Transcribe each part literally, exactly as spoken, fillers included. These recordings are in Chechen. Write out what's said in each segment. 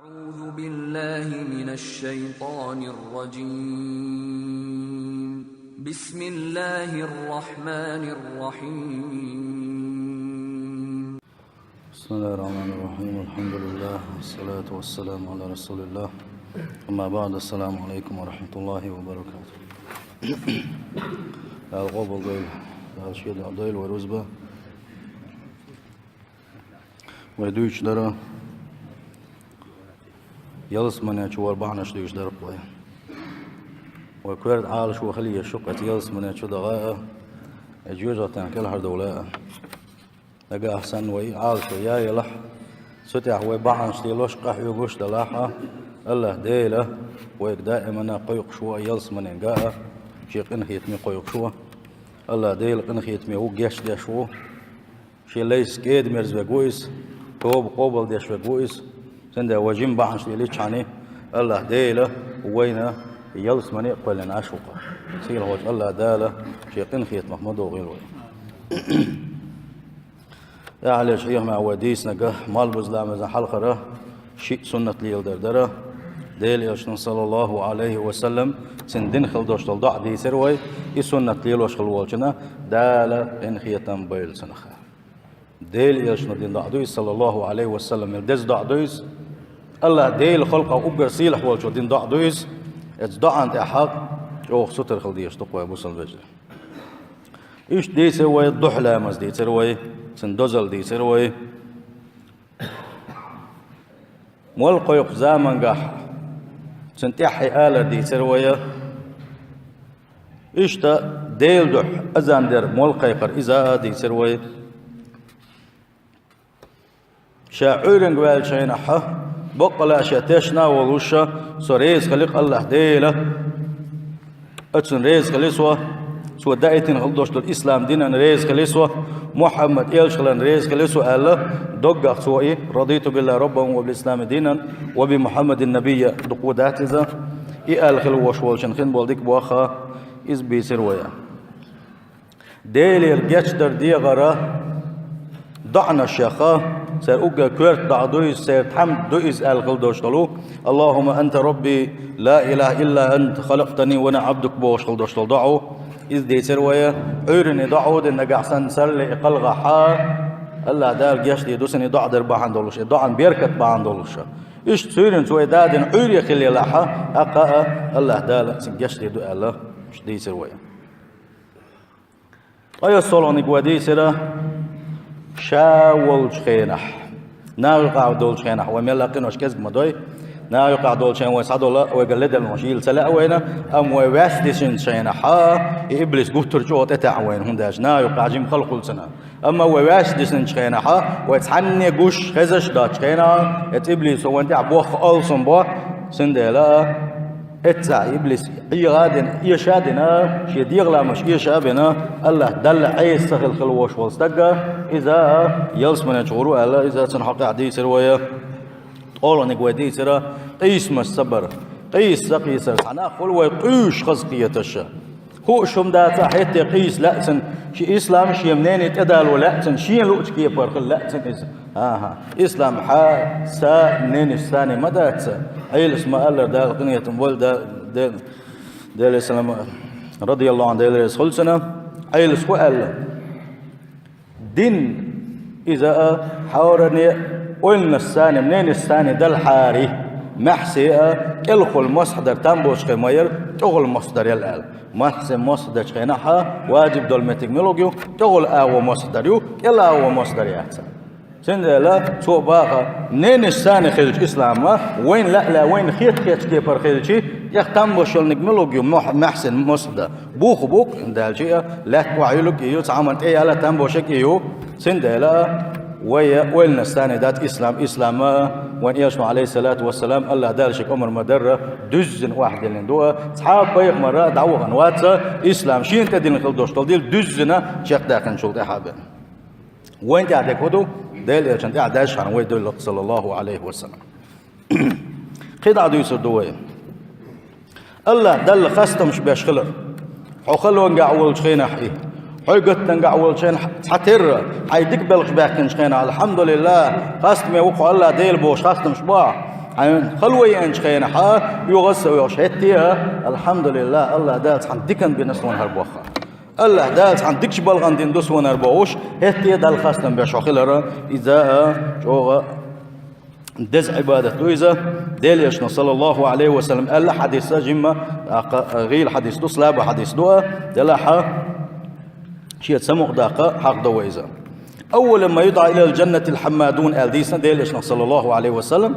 أعوذ بالله من الشيطان الرجيم. بسم الله الرحمن الرحيم. بسم الله الرحمن الرحيم. الحمد لله والصلاة والسلام على رسول الله. أما بعد، السلام عليكم ورحمة الله وبركاته. Дала къобал дойла, Дала шен дуӀа дойла вай рузба. Вай дуьйцуш дара ялсамане чу вар бахьанаш дуьйцуш дара вай. Вай коьрта Ӏалашо хила езаш ю-кх оцу ялсамане чу даха а, и жоьжахатин кӀелхьардовла а. Нагахь санна вай Ӏалашо яелахь, цу тӀехь вай бахьанаш лелош, къахьоьгуш а делахь а, АллахӀ Дела вайга даимана кхойкхуш ву а ялсаманен ган а, шен къинхетаме кхойкхуш ву. АллахӀ Дела къинхетаме ву, гечдеш ву. Шен лайшца кӀеда-мерза верг ву иза, тоба къобалдеш верг ву иза. Цундела вай жима бахьанаш лелийчхьана, АллахӀ Дела вайна ялсамане а кхоьллина Ӏаш ву-кх. Сийлахьчу АллахӀ Дала шен къинхетамах ма дохийла вай. ТӀаьхьарчу хьехамехь вай дийцинарг, малхбуза ламазан хьалхара шиъ суннат леладар дара. Делан Элчано, саллаллаху Ӏалайхи ва саллам, цуьнан дина хила долуш долу доӀа дийцира вай, и суннат лелош хила волчунна Дала къинхетам бойла цунах. Делан Элчано дина доӀа ду иза, саллаллаху Ӏалайхи ва саллам, мел деза доӀа ду иза. АллахӀ Дела халкъах уггар сийлахь волчо дина доӀа ду иза. Оцу доӀанна тӀехь хьакъ чӀогӀа сутара хила дезаш ду-кх вай, бусалба вежарий. Иштта дийцира вай, духьа ламаз дийцира вай, цуьнан дозалла дийцира вай. Молла кхойкхучу заманчохь цуьнан тӀаьххье алар дийцира вай. Иштта Делан дуьхьа азан дар молла кхайкхар, иза а дийцира вай. Ша Ӏуьйранга ваьллачу хенахь, баккъала ша тешна а волуш, со реза хили-кх АллахӀ Дела, оцунна реза хили со, цо даийтина хила долуш долу ислам динан реза хили со, Мухьаммад элча хиларна реза хили со аьлла, доггах цо и: «Радиту биллахи раббан ва бил ислами динан ва би Мухьаммадин набийя», дукха дац иза, и аьлла хила волуш волчун хин болу дика бохха, иза бийцира вай. Делера гечдар дегӀара доӀанаш яха, церан уггар коьрта доӀа ду иза, церан тхьамда ду иза аьлла хила долуш долу: «Аллахумма анта рабби, ла илаха илла анта, халактани ва ана Ӏабдук», бохуш хила долуш долу доӀа. Иза дийцира вай, Ӏуьйранна доӀа ду нагахь санна царале и кхалхахь, АллахӀ Дала гечдийр ду цунна и доӀа дар бахьана долуш, и доӀан беркат бахьана долуш. Иштта суьйранца вай да дина Ӏуьйре хилла елахь, тӀаккха а АллахӀ Дала цуьнга гечдийр ду аьлла, иштта дийцира вай. Ткъа оцу солгӀаниг вай дийцира ша волчу хенахь. Нахь юкъахь долчу хенахь, вай мелла а къинош кӀезиг ма дой. Нахь юкъахь долчу хенахь вай схьадолу, вайгара ледарлонаш йийла ца лаьа вайна, амма вай ваьш дисинчу хенахь, и иблис гуттар а чӀогӀа тӀетаьӀа вайна, хӀунда аьлча нахь юкъахь жима хала хуьлу цунна. Амма вай ваьш дисинчу хенахь, вай цхьанне гуш, хезаш а доцчу хенахь, эцу иблисо вайна тӀехь боху алсам бо, цундела Эццахь иблис Ӏеха а дина, эша а дина, шен дегӀаламаш эша а бина, АллахӀ Далла Ӏеса ца хила хила волуш волу стаг, иза ялсамане чу гӀур ву аьлла, иза цунна хьокъехь дийцира вай. ТкъолгӀаниг вай дийцира, къийсамаш ца бар. Къийса ца къийсар, цхьа нах хуьлу вай къуьйсуш хаза кхеташ. Хууш хӀума дацахь, хӀетте къийса лаьа цунна, шен ислам, шен мнение тӀедало лаьа цунна, шен луучу кепара хила лаьа цунна иза. АхӀа. Ислам хьа, са, мненеш сани ма дац. Ӏелас ма-аллара, Дала къинхетам бойла, да, де, Делера салам, радияллаху Ӏанху, Дела реза хуьлу цунна, Ӏелас хӀун аьлла: дин иза а хьоранне ойланаш сани, мненеш сани далхьари, маьхьсе а кӀелхула мосхьдар там боцуш хир ма яра, тӀехула мосхьдар яла аьлла. Маьхьсен мосхьдечу хенахь важиб долу меттиг милуг ю? ТӀехула агӀо мосхьдар ю, кӀел агӀо мосхьдар яц. Цундела цо баха, мненеш сани хилча ислама, вайна лаьа-лаьа, вайна хетта-хеттачу кепара хилчи, тӀех там бошалниг милуг ю мох-, маьхьсен мосхьда? Бух-бух, даьлчи а, лаьтта охьаюлуг и ю, цхьа хӀуманна тӀе яла там бошаг и ю. Цундела вай ойланаш сани дац ислам, ислама, вайн Элчано, алейхиссалату вассалам, АллахӀ Дала ши омар ма-дарра, дуьззина охьадиллина ду, цхьа а пайхамара дӀавахана вац, ислам шена тӀедиллина хила долуш долу дин дуьззина чекхдаьккхинчул тӀаьхьа бен. Вайн тӀехь дерг хӀун ду? Делан Элчан тӀехь даьлчхьана вай дуьллу, саллаллаху Ӏалайхи ва саллам. КхидӀа дуьйцур ду вай. АллахӀ Далла хастамаш беш хилар. Хьо халонгахь волчу хенахь и, хьо гаттангахь волчу хенахь цхьатерра, хьайн дика белхаш баьккхинчу хенахь, алхьамдулиллахӀ, хастаме ву-кх хьо АллахӀ Дела бохуш хастамаш бохь. Хьайн хала вай аьнчу хенахьа, оьгӀаз а ца оьгӀуш, хӀетте а, алхьамдулиллахӀ, АллахӀ Дала цхьана диканна бина сона хӀара боху. АллахӀ Дала цхьана дикачу балхана дина ду сона хӀара бохуш, хӀетте а Далла хастам беш хьо хилар, иза а чӀогӀа деза Ӏибадат ду иза. Делан Элчано, саллаллахӀу Ӏалайхи ва саллам, аьлла хьадис а жимма, тӀаккха гӀийла хьадис ду, слаба хьадис ду а, делахьа шен ца мукъадаккха хьахадо вай иза. «أول من يدعى إلى الجنة الحمادون», аьлла дийцина Делан Элчано, саллаллахӀу Ӏалайхи ва саллам.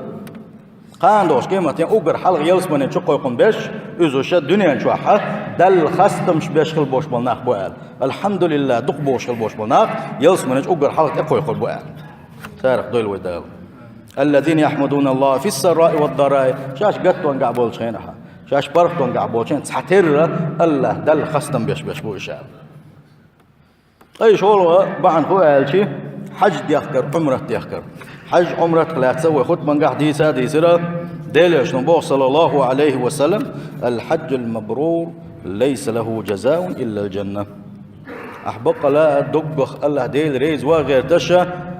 Кхана долчу къематдийнахь уггар хьалха ялсамане чу кхойкхун берш, иза уьш дуьнен чохь Далла хастамаш беш хила болуш болу нах бу аьлла. АлхьамдулиллахӀ, дукха болуш хила болуш болу нах ялсамане чу уггар хьалха тӀекхойкхур бу аьлла. Царах дойла вай Дала. «الذين يحمدون الله في السراء والضراء», шаьш гаттонгахь болчу хенахь, шаьш паргӀатонгахь болчу хенахь, цхьатерра АллахӀ Далла хастам беш берш бу уьш аьлла. Ткъа и шолгӀа бахьана хӀун аьлча, хьаьж дехкар, Ӏумрат дехкар. Хьаьж, Ӏумратах лаьцна вай хутбангахь дийца а дийцира, Делан Элчано боху, саллаллахӀу Ӏалайхи ва саллам: «الحج المبرور ليس له جزاء إلا الجنة». Ахь баккъала а доггах АллахӀ Дела реза ван гӀерташ,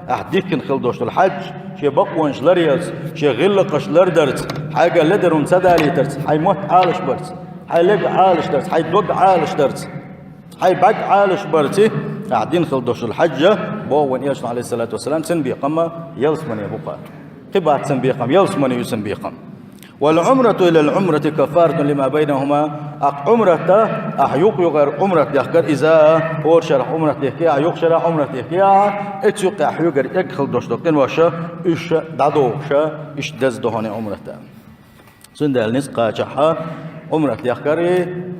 ахь дихкина хила долуш долу хьаьж, шен бакъонаш ларъярца, шен гӀиллакхаш лардарца, хьайгара ледара хӀума ца далийтарца, хьайн мотт Ӏалашбарца, хьайн лег Ӏалашдарца, хьайн дог Ӏалашдарца, хьайн бӀаьрг Ӏалашбарца, ахь дина хила долуш долу хьаьж, боху вайн Элчано, Ӏалайхиссалату вассалам, цуьнан бекхам ялсамане бу-кх. Кхин бац цуьнан бекхам, ялсамане ю цуьнан бекхам. «والعمرة إلى العمرة كفارة لما بينهما». Ахь Ӏумрат, ахь юкъ-юкъара Ӏумрат дехкар, иза хӀора шарахь Ӏумрат дехке, ахь юкъ шарахь Ӏумрат дехке, ахь эцу юккъехь хьоьгара эгна хила долуш долу къинош, уьш дӀадохуш, иштта деза ду хьуна Ӏумрат. Цундела ницкъ кхачахь Ӏумрат дехкар,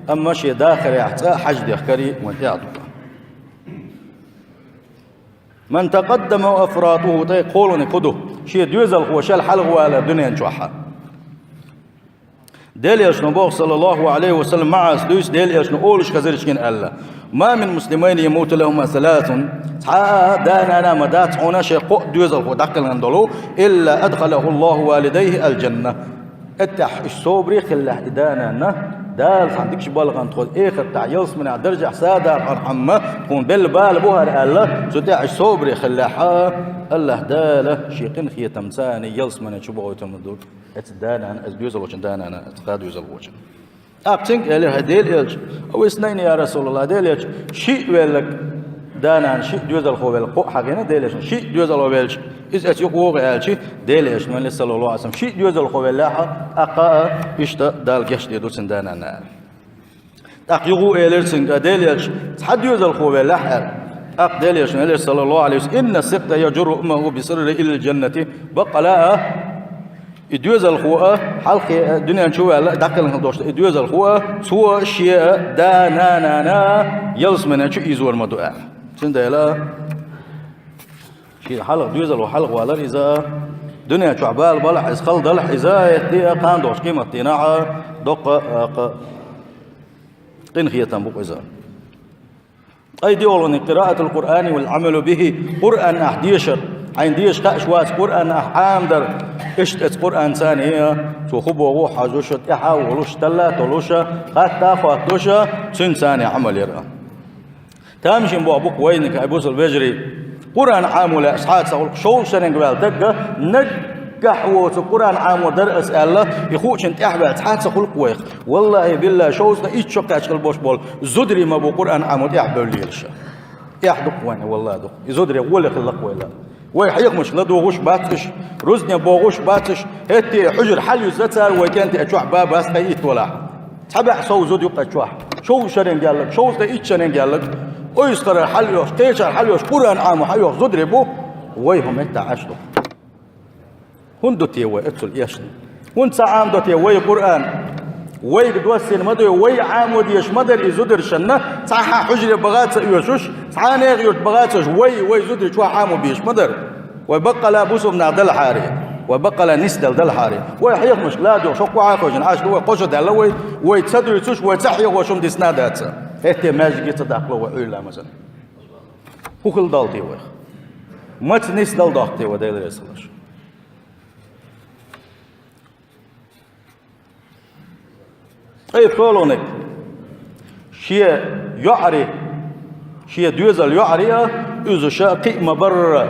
амма шен дахарехь цкъа хьаьж дехкар вайн тӀехь ду. «من تقدم أفراطه», тӀе кхолгӀаниг хӀун ду? Шен доьзалхо шел хьалха валар дуьнен чохь. Делан Элчано боху, саллаллахӀу Ӏалайхи ва саллам, МуӀаза дуьйцу, Делан Элчано олуш хезира шена аьлла: «ما من مسلمين يموت لهما ثلاث». Цхьа а да-нана ма дац хьуна шен кхоъ доьзалхо дӀакхелхина долу, «إلا أدخله الله والديه الجنة». ТӀехь уьш собаре хиллехь и да-нана, Дала цхьана дикачу балхана тхо эхартахь ялсаманехь даржехь садакъахьама тхуна белла бала бу хӀара аьлла, цу тӀехь уьш собаре хиллехь, АллахӀ Дала шен къинхетамца ялсамане чу бохуьйтур ду. Эцу да-нана, эцу доьзалхочун да-нана, эцу кхаа доьзалхочун. ТӀаккха цуьнга элира: «ХӀай Делан Элча, أو اثنين يا رسول الله, Делан Элча, шиъ велларг, да-нана шиъ доьзалхо велларг кхоъ хьахийна Делан Элчано, шиъ доьзалхо велча, иза эцу юкъа вогӀу», аьлча, Делан Элчано, саллаллахӀу Ӏалайхи ва саллам, шиъ доьзалхо веллехь, тӀаккха а иштта Дала гечдийр ду цуьнан да-нанна аьлла. ТӀаккха юха а элира цуьнга Делан Элчано: «Цхьа доьзалхо веллехь», аьлла. ТӀаккха Делан Элчано элира, саллаллахӀу Ӏалайхи ва саллам: «إن السقط يجر أمه بسريره إلى الجنة». Баккъала а, и доьзалхо а, хьалхе а, дуьнен чу а ваьлла, дӀакхелхина долуш долу и доьзалхо а, цо а шен а да-нанана ялсамане чу ийзор ма ду аьлла. Цундела шен хьалха доьзалхо хьалха валар иза а, дуьнен чохь бала балахь иза, хала далахь иза а, хӀетте а кхана долчу къематдийнахь а доккха а, кхы къинхетам бу-кх иза. Ткъа и доьалгӀаниг: «قراءة القرآن والعمل به». Къуръан ахь дешар, хьайна деша хууш вац Къуръан ахь Ӏамадар, иштта эцу Къуръанца а, цо хӀун боху хьожуш, тӀаьхьа а волуш, талла а толлуш, хатта а хоттуш, цуьнца а Ӏамал яр а. Тамашийна боху бу-кх вайниг, хӀай бусалба вежарий, Къуръан Ӏамо лаьа цхьа а ца хуьлу-кх, шовзткъа шеренга ваьлла дагга, наггахь воцург Къуръан Ӏамо дара ас аьлла, и хуучун тӀаьхьа ваьлла цхьа а ца хуьлу-кх вайх. Валлахьи, биллахьи, шовзткъа итт шо кхаьчна хила болуш болу зударий ма бу Къуръан Ӏамо тӀаьхьа бевлла лелаш. Эхь ду-кх вайна, валлахьи, ду-кх. И зударий гӀоле хилла-кх вай. Вай хьехамаш ладугӀуш бац уьш, рузне богӀуш бац уьш, хӀетте хьуьжар хьалаюьзза цара вай кӀентий чохь бан бац ткъе итт валахь. Цхьа бӀе сов зуда ю-кх чохь. Шовзткъа шеренга яьлларг, шовзткъе итт шеренга яьлларг, ойсхарара хьалайохуш, кхечара хьалайохуш, Къуръан Ӏамо хьайоху зударий бу, вай хӀун меттахь Ӏаш ду-кх. ХӀунда ду те вай оццул эшна? ХӀунда ца Ӏамадо те вай Къуръан? Вайга доссийна ма ду, вай Ӏамо дезаш ма дара и зударшна, цхьа хьан хьуьжаре баха а ца оьшуш, цхьа а нехан юрта баха а ца оьшуш, вай, вай зударий чохь Ӏамо безаш ма дара. Вай баккъала а бусалба нах далахьара, вай баккъала а нисдала далахьара, вай хьехамашка ладугӀуш, хӀокху охьа а хевшина Ӏаш ду вай, кхо шо даьлла вай, вай ца дуьйцуш, вай ца хьехош хӀума дисна а дац. ХӀетте маьждиге ца даккхало вай Ӏуьйра ламазна. ХӀун хила долу те вайх? Маца нисдала доккху те вай, Дела реза хуьлуш? Ткъа и пхоьалгӀаниг: шен йоӀарий, шен доьзал йоӀарий а, уьш а кхиъ ма-барра,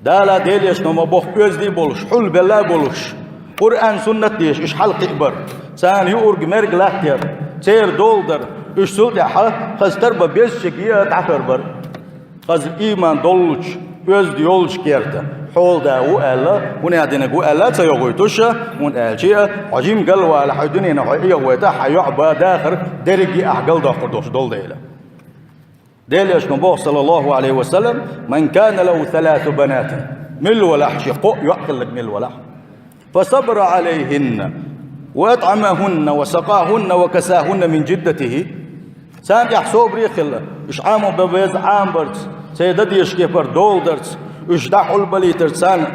Дала а, Делан Элчано а ма бохху, оьзда а болуш, хьулбелла а болуш, Къуръан, суннат деша, уьш хьалкхиъ бар. Царна юург-мерг латтаяр, церан дола дар, уьш цул тӀаьхьа хаза тарбан безачуьнга а дӀатарбар. Хаза ийман доллучу, оьзда йолчу керта хьола да ву аьлла, хӀун аьлла динарг ву аьлла а ца йогӀуьйтуш, хӀунда аьлча а, хьо жима галвала, хьо дуьненахь хьо эгӀавайта, хьан йоӀ бан дахар дерриге а ахь галдоккхур долуш долу дела. Делан Элчано боху, саллаллаху Ӏалайхи ва саллам: «Ман кана лаху саласу банатин». Милла валахь шен кхоъ йоӀ хилларг милла валахь. «Фасабара Ӏалайхинна, ва атӀамахунна, ва сакъахунна, ва касахунна мин жиддатихи». Царна тӀехь собаре а хилла, уьш Ӏамо бан беза Ӏамабарца, церан дан дезачу кепара дола дарца, уьш дӀахьулбалийтарца царна,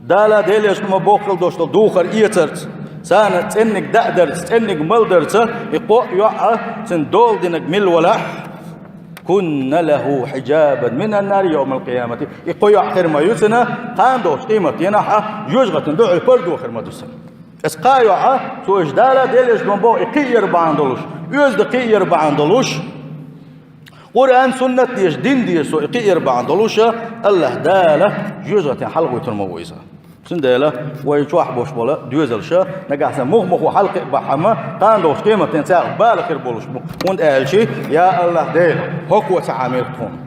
Дала, Делан Элчано ма боху хила долуш долу духар эцарца, царна цӀенниг даа дарца, цӀенниг мала дарца, и кхоъ йоӀ а, цуьнан дола динарг милла валахь, «кунна лаху хьижабан минан нари йовмал къиямати». И кхо йоӀ хир ма ю цуьнан, кхана долчу къематдийнахь а жоьжахатин дуьхьал пардо хир ма ду цуьнан. Эс кхаа йоӀ а, цо уьш Дала, Делан Элчано боху, и кхиъяр бахьана долуш, оьзда кхиъяр бахьана долуш, Къуръан, суннат деша, дин деша цо и кхиъяр бахьана долуш, АллахӀ Дала жоьжахатин хьалхавуьйтур ма ву иза. Цундела вай чохь болуш болу доьзалш, нагахь санна муха-муха хьалакхиъ бахьана, кхана долчу къематдийнахь царах бала хир болуш бу. ХӀунда аьлча, я АллахӀ Дела, хӀокхо ца Ӏамийра тхуна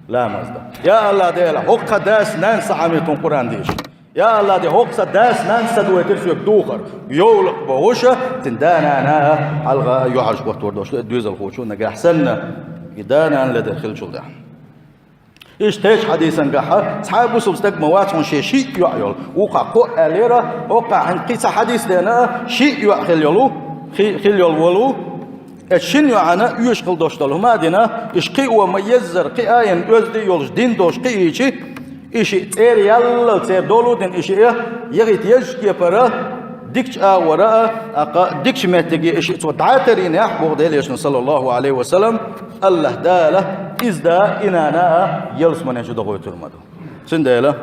ламаз дан. Я АллахӀ Дела, хӀокху дас-нанас ца Ӏамийра тхуна Къуръан деша. Я АллахӀ Дела, хӀокху сан дас-нанас ца дойтира соьга духар, йовлакх бохуш, цуьнан да-нана а хьалха а юьхьӀаьржа хӀоттор долуш ду и доьзалхочо нагахь санна, и да-нана ледара хиллачул тӀаьхьа. Иштта кхечу хьадисан гахь, цхьа а бусалба стаг ма вац хьуна шен шиъ йоӀ йолу. Вукхо кхоъ аьллера, хӀокхахь хьуна кхин цхьа хьадис деана, шиъ йоӀ хилла йолу, хи-, хилла йолу волу. Эцу шина йоӀана оьшуш хила долуш долу хӀума а дина, уьш кхио ма-еззара, кхиа а йина, оьзда а йолуш, дин долуш кхиийчи, и шиъ цӀера яллал, церан долу а дина, и шиъ яхийта езачу кепара, дикачу агӀора а, тӀаккха дикачу меттиге и шиъ цо дӀа а тарйинехь, боху Делан Элчано, саллаллаху Ӏалайхи ва саллам, АллахӀ Дала иза да а, и нана а ялсамане чу дохуьйтур ма ду. Цундела,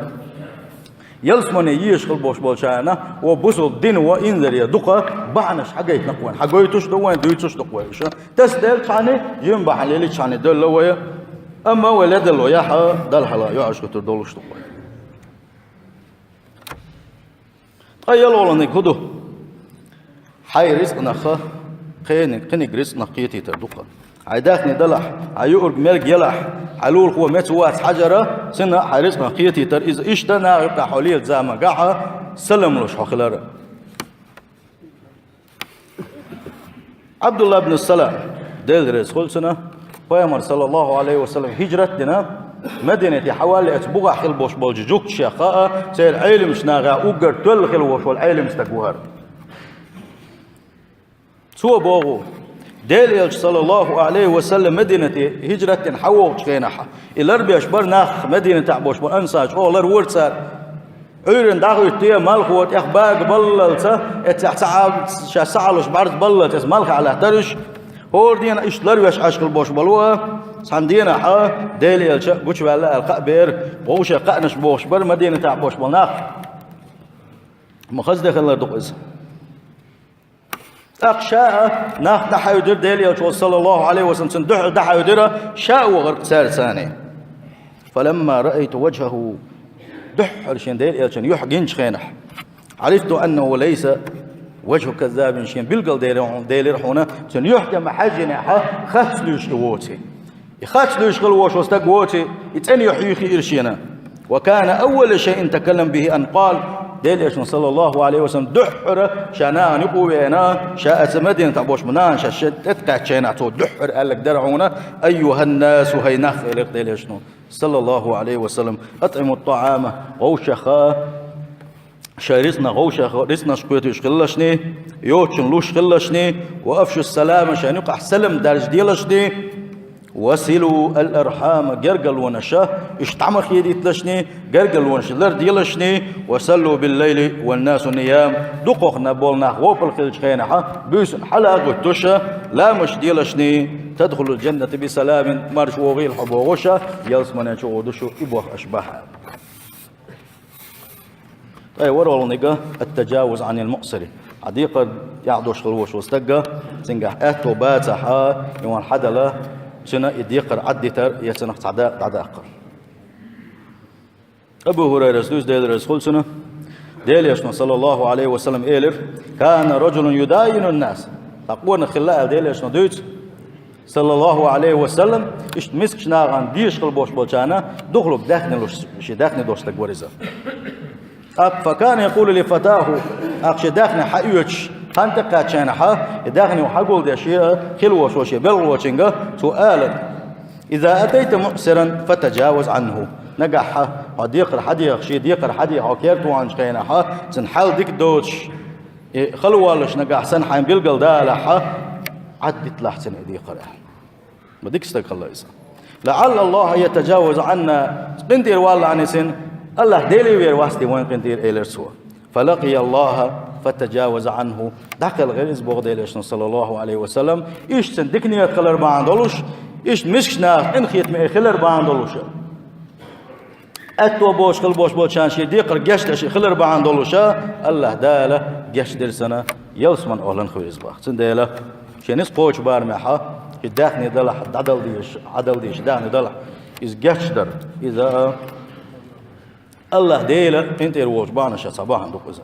ялсамане езаш хила болуш болчарна, вай бусалба дин, вай инзаре дукха бахьанаш хьагойтина-кх вайна. Хьагойтуш ду вайна, дуьйцуш ду-кх вай уьш. Тасаделла цхьаьна, жима бахьана лелийча цхьаьна делла вай. Амма вай ледарло яхь, Далла хьалха юьхьӀаьржа хӀуттур долуш ду-кх вай. Ткъа ялхолгӀаниг хӀун ду? Хьайн рицкъанах кхиниг, кхиниг рицкъанах кхетийтар ду-кх. Хьайн даьхни далахь, хьан юург-мерг ялахь, хьан лулахо меца вац хьажара, цунна а хьайн рицкъанах кхетийтар. Иза иштта наха юкъахь хьо лелачу заман гахь салам луш хьо хилар. Ӏабдулла ибн Салам, Дела реза хуьлда цунна, Пайхамар, саллаллаху Ӏалайхи ва саллам, хӀижрат а дина, Мадинате хьавалле, оцу бухахь хила болуш болчу жугташех а, церан Ӏеламчу нахах уггар тоьлла хила волуш волу Ӏеламстаг вара. Цо боху, Делан Элча, саллаллаху Ӏалайхи ва саллам, Мадинате хӀижрат а дина хьавогӀучу хенахь, и ларбеш бара нах, Мадинатехь болуш болу ансар чӀогӀа ларвора цара. Ӏуьйранна дӀахӀуьтту те малхо, тӀех бага баллалца, эццехь ца Ӏа-, шаьш ца Ӏалуш бӀарз баллалца, эцу малхехь лаьттара уьш. ХӀора дийнахь иштта ларвеш Ӏаш хила болуш болу а, цхьана дийнахь а, Делан Элча гучуваьлла аьлла кхаъ бера, вовшех кхаънаш бохуш бара Мадинатехь болуш болу нах. Ма хаза де хилар ду-кх иза. ТӀаккха ша а нах дӀахьаьвдира, Делан Элча волу, саллаллаху Ӏалайхи ва саллам, цунна дуьхьал дӀахьаьвдира, ша а вахара-кх цаьрца цхьаьна. «Фаламма раайту важхӀаху», дуьххьара шен Делан Элчан юьхь гинчу хенахь, «Ӏарифту аннаху лайса важхӀу каззабин», шен билгал делира хьуна, делира хьуна, цуьнан юьхь тӀе ма хьаьжжинехь, хатта луьйш и воций. И хатта луьйш хила волуш волу стаг воций, и цӀена юьхь юй хиира шена. «Ва кана аввала шайъин такаллама бихӀи ан къала», Делан Элчано, саллаллаху Ӏалайхи ва саллам, дуьххьара ша нахана юкъа а веана, ша оцу Мадинатехь болуш болу нахана ша шен тӀе тӀекхаьччу хенахь цо дуьххьара аьлларг дара хьуна: «Айюханнасу», хӀай нах, элира Делан Элчано, саллаллаху Ӏалайхи ва саллам, «атӀиму ттаӀама», вовшех а, шайн рицкъанах вовшех рицкъанаш кхетуьйтуш хилалашний, йоцучунна луш хилалашний, «ва афшу ссалама», шайна юкъахь салам даржаделашний, «ва силу ал-архӀама», гергарлонаш, уьш дӀа ма хедийталашний, гергарлонаш ларделашний, «ва саллу биллайли ван насу ниям», дукхахнехь болу нах вопал хиллачу хенахь, буьйсанна хьала а гӀуьттуш, ламазаш делашний, «тадхулул жанната би саламин», марша вогӀийла хьо бохуш, ялсамане чу гӀо ду шу, и боху аша бахьа. Ткъа ворхӀалгӀаниг, ат-тажавуз Ӏанил муъсири. Хьан декхар тӀехь долуш хила волуш волу стаг, цуьнгахь аьтто бацахь, и ван хьадала, цуьнан и декхар Ӏаддитар, я цунах цхьа дакъа дӀадаккхар. Абу ХӀурайрас дуьйцу, Дела реза хуьлда цунна, Делан Элчано, саллаллаху Ӏалайхи ва саллам, элира: «Кана раджулун юдаинун нас». Цхьа къонах хилла аьлла Делан Элчано дуьйцу, саллаллаху Ӏалайхи ва саллам, иштта мискачу нахана дезаш хила болуш болчарна духалург даьхни луш, шен даьхни долуш стаг вара иза. ТӀаккха, «факана якъулу ли фатаху», тӀаккха шен даьхни хьаоьцуш, хан тӀекхаьчча хьа, и даьхни хьагулдеш шен хила волчу шен белхалочуьнга, цо ала: «Иза атайта муъсиран, фатаджаваз Ӏанху». Нагахь хьо декхар хьадеха, шен декхар хьадеха хьо керта ваханчу хенахь, цуьнан хьал дика доцуш, и хала воллуш нагахь санна хьайна билгал далахь, Ӏаддиталахь цуьнан и декхар. Ма дика стаг хилла иза. «ЛаӀалла Аллаха ан ятаджаваза Ӏанна», къинтӀера валлахьа цуьнан, АллахӀ Деле вер вац те вайн къинтӀера, элира цо. «Фалакъия Аллаха фатаджаваза Ӏанху». ДӀакхелхира иза, боху Делан Элчано, саллаллаху Ӏалайхи ва саллам, иштта цуьнан дика нийят хилар бахьана долуш, иштта мискачу нахах къинхетаме хилар бахьана долуш, аьтто боцуш хила болуш болчарна шен декхар гечдеш хилар бахьана долуш, АллахӀ Дала гечдира цунна, ялсаманин охӀланах вира иза боху. Цундела шен ницкъ кхочу барамехь, и даьхни далахь, дӀадала дезаш, Ӏадала дезаш даьхни далахь, иза гечдар, иза АллахӀ Делан къинтӀера волчу бахьанашца цхьа бахьана ду-кх иза.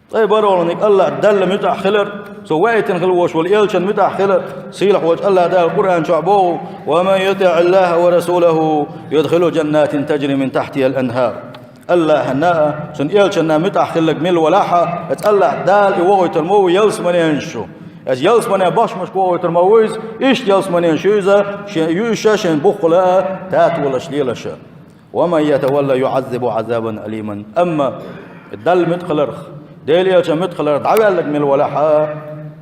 Ткъа бархӀалгӀаниг АллахӀ Далла муьтӀахь хилар, цо ваийтина хила волуш волу элчанна муьтӀахь хилар. Сийлахьчу АллахӀ Дала Къуръан чохь боху: «Ва ман ютиӀи Аллаха ва расулаху юдхилху джаннатин таджри мин тахьтихал анхар». АллахӀана, цуьнан элчанна муьтӀахь хилларг мила валахь, иза АллахӀ Дала и вохуьйтур ма ву ялсаманенаш чу. Иза ялсамане бахчанашка вохуьйтур ма ву иза, иштта ялсаманенаш ю иза, шен, ю уьш шен буххала татолаш лелаш. «Ва ман ятавалла юӀаззибху Ӏазабан алиман». Амма Далла муьтӀахь хиларх, Делан элчанна муьтӀахь хиларх дӀаваьлларг мила валахь,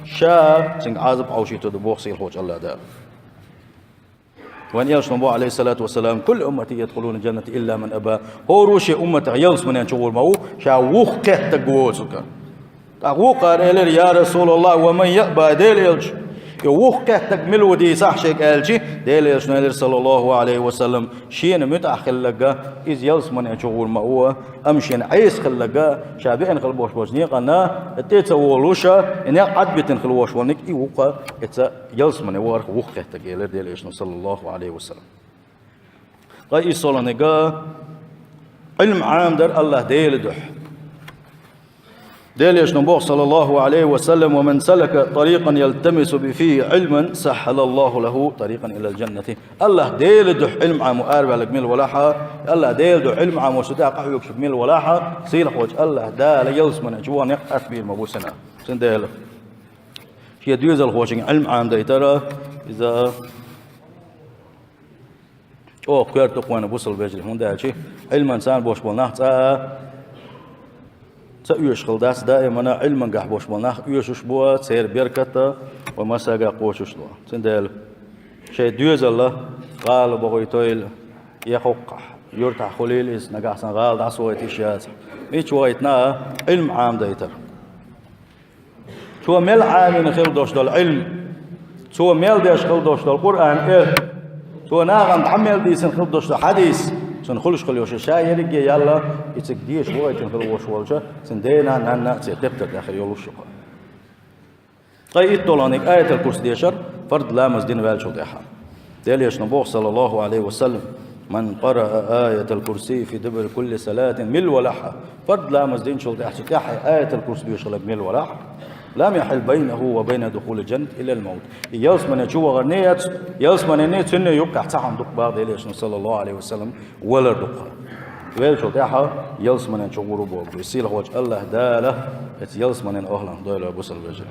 ша цуьнга Ӏазап Ӏовшийта ду, боху сийлахьчу АллахӀ Дала. Вайн элчано боху, Ӏалайхиссалату вассалам: «Куллу уммати ядхулунал джанната илла ман аба». ХӀора а шен умматах ялсамане чу гӀур ма ву, ша вухкхеттарг воцург. ТӀаккха вукхара элира: «Я Расулаллах, ва ман яъба, Делан элча, и вухкхеттарг мила ву дийцахь шега», аьлча, Делан элчано элира, саллаллаху Ӏалайхи ва саллам: «Шена муьтӀахь хилларг, иза ялсамане чу гӀур ма ву, амма шена Ӏеса хилларг, ша беана хила болуш болчу некъана тӀе ца волуш, и некъ Ӏадбитина хила волуш волниг, и ву-кх иза ялсамане варх вухкхеттарг», элира Делан элчано, саллаллаху Ӏалайхи ва саллам. Ткъа иссолгӀаниг, Ӏилма Ӏамадар АллахӀ Делан дуьхьа. Делан элчано боху, саллаллаху Ӏалайхи ва саллам: «Ва ман салака тарикъан ялтамису фихи Ӏилман, саххалаллаху лаху тарикъан илал джаннати». АллахӀ Делан дуьхьа Ӏилма Ӏамо араваьлларг мила валахь, АллахӀ Делан дуьхьа Ӏилма Ӏамочу тӀехь къахьоьгуш мила валахь, сийла хьочу АллахӀ Дала ялсамане чу ван некъ ас бийр ма бу цунна. Цундела шен доьзалхочуьнга Ӏилма Ӏамадайтар, иза чӀогӀа коьрта ду-кх вайна, бусалба вежарий, хӀунда аьлча Ӏилманца цхьаьна болуш болу нах цкъа а ца оьшуш хилла дац, даимана Ӏилманехь болуш болу нах оьшуш бу, церан беркат а вайн массаьрга кхочуш ду. Цундела шайн доьзал а гӀала бохуьйтийла, я хӀокхахь юьртахь хуьлийла иза, нагахь санна гӀала дӀасавахийта йиш яцахь, мича вахийтина а Ӏилма Ӏамадайтар. Цо мел Ӏамийна хила долуш долу Ӏилма, цо мел деш хила долуш долу Къуръан а, цо нахана дӀа мел дийцина хила долуш долу хьадис, цунна хуьлуш хила йолуш ша ерриге а яьлла, и цига деша вахийтина хила волуш волчу цуьнан дена а, нанна а церан тептар тӀехь хир йолуш ю-кх. Ткъа иттолгӀаниг Аятал-Курси дешар фард ламаз дина ваьллачул тӀаьхьа. Делан элчано боху, саллаллаху Ӏалайхи ва саллам: «Ман къараа Аятал-Курси фи дубури кулли салатин», мила валахь, фард ламаз динчул тӀаьхьа цу тӀехь Аятал-Курси доьшуш хилларг мила валахь, «лам яхьил байнаху ва байна духулил джаннати иллал мавт». И ялсамане чу вахарний, ялсаманенний цуьнний юккъехь цхьа хӀума ду-кх, боху Делан элчано, саллаллаху Ӏалайхи ва саллам, валар ду-кх. Веллачул тӀаьхьа ялсамане чу гӀур ву боху. И сийлахьчу АллахӀ Дала оцу ялсаманин охӀланах дойла, бусалба вежарий.